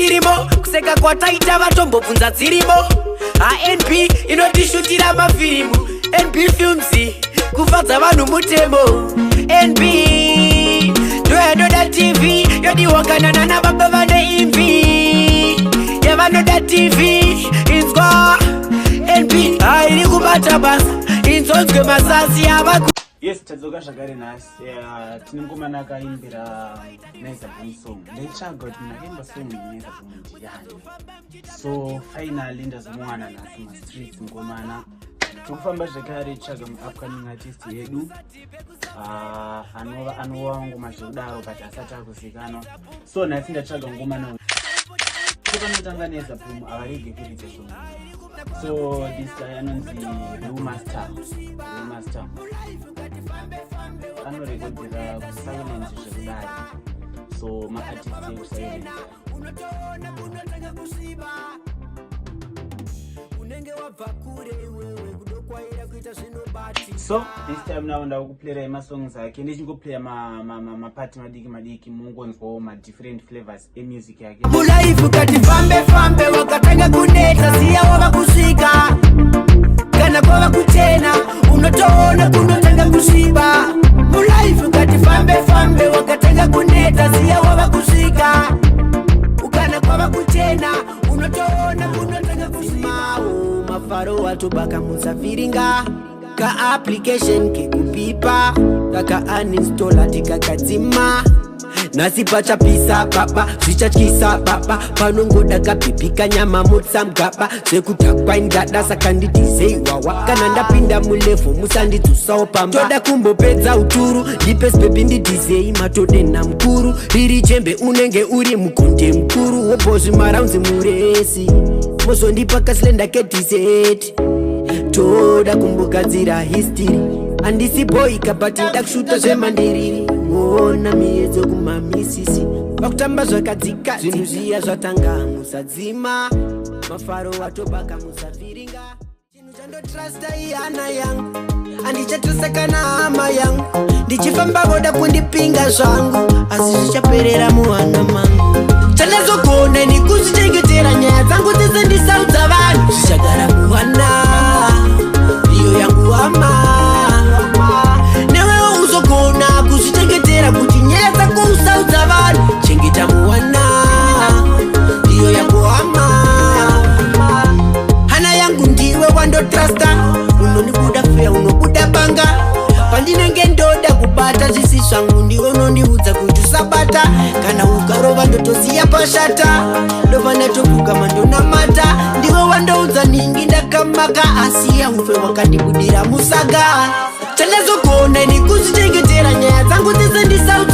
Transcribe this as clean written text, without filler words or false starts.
Tirimo kuseka kwataita, vatombobvunza dzirimo. HaNB inotishutira mafirimu, NB Films, kufadza vanhu mutemo. NB ndoyanoda TV, yodiwa kana nana baba vane imvi yavanoda TV. Inzwa, NB hairi kubata basa, inzonzwe masasi ava. Yes, tadzoka zvakare nhasi. Tine mukomana akaimbira Naiza Boom song. Ndaitsvaga kuti munhu akaimba song Naiza Boom ndiani, so finally ndazomuwana nhasi mastreets. Mukomana, tikufamba zvekare, tsvaga muupcoming artist yedu, anova anova ngoma zvekudaro, but asati akuzikanwa. So nhasi ndatsvaga mukomana uyu. So panotanga Naiza Boom, havarege kuridza song. So this guy anonzi Real Master. Real Master anorekodhera kuSilence zvekudai, so maartist ekuSilence. Unotoona kunotanga kusviba, unenge wabva kure iwewe, kudokwaira kuita zvinobati. So this time now ndakuplayera masongs ake, ndichingoplaya mapati madiki madiki, mungonzwawo madifferent flavors emusic yake. Mulife kati fambe fambe, wakatanga kuneta, siya wava kusvika. Kana kwava kuchena, unotoona kunotanga kusviba. Mulife kati fambe fambe, wakatanga kuneta, siya wava kusvika. Kana kwava kuchena, unotoona kunotanga kusviba. Mafaro watobaka, musafiringa kaapplication kekupipa, kaka uninstalla, tikakadzima. Nhasi pachapisa baba, zvichatyisa baba, panongoda kabhibhi kanyama mutsa mugaba zvekudhakwa indada, saka ndidhizei wawa. Kana ndapinda mulevel, musandidzusawo pamba. Toda kumbopedza uturu, ndipes bhebhi, ndidhizei matodena mukuru. Riri jembe, unenge uri mukonde mukuru, wobhozvi maraunzi muresi, mozondipa kaslender kedessert. Toda kumbogadzira history, handisi boyka, but nda kushuta zvemandiriri. Ona miedzo kumamisisi, vakutamba zvakadzika, zvinhu zviya zvatanga. Musadzima mafaro watobaka, musafiringa. Chinhu chandotrasta ihana yangu, handichatrasta kana hama yangu. Ndichifamba voda kundipinga zvangu, asi zvichaperera muhana mangu. Chandazogona ni kuzvichengetera nyaya dzangu dzese, ndisaudza vanhu, zvichagara muhana, iyo yangu hama. Newewo uzogona kuzvichengetera kuti nyaya dzako usaudza vanhu. Chengeta muhana, iyo yangu hama. Hana yangu ndiwe wandotrasta, unondibuda feya, unobuda banga. Pandinenge ndoda kubata zvisi zvangu, ndiwe unondiudza kuti usabata. Kana ukarova, ndotoziya pashata, ndobva ndatopfugama ndonamata. Ndiwe wandoudza ningi ndakamaka, asi yaufe wakandibudira musaga. Chandazogona ni kuzvichengetera nyaya dzangu dzese, ndisaudza.